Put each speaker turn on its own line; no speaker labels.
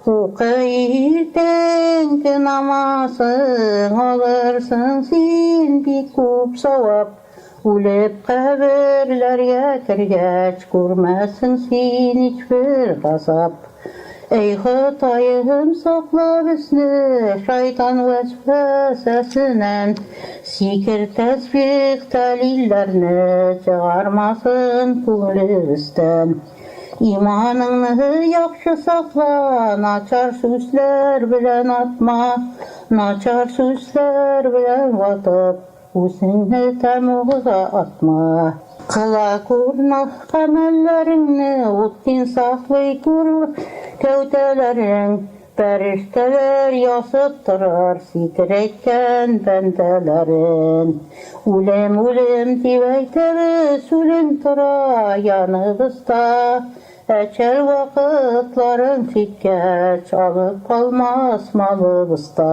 Укы иртәнге намазың, алырсың син бик күп савап. Үлеп каберләргә кергәч, күрмәссең син һичбер газап. Әй Ходаем, сакла безне шайтан вәсвәсәсеннән, Зикер, тәсбих, тәлилләрне чыгармасын күңелебездән. Иманыңны яхшы сакла, начар сүзләр белән атма, начар сүзләр белән ватып, үзеңне тәмугга атма. Кыла күр гамәлләреңне, ут саклый күр кәүтәләрең. Фәрештәләр язып торыр зикер әйткән бәндәләрен. Үлем, үлем дип әйтәбез, үлем тора яныбызда. Әҗәл вакытларың җиткәч, алып калмас малыбыз да.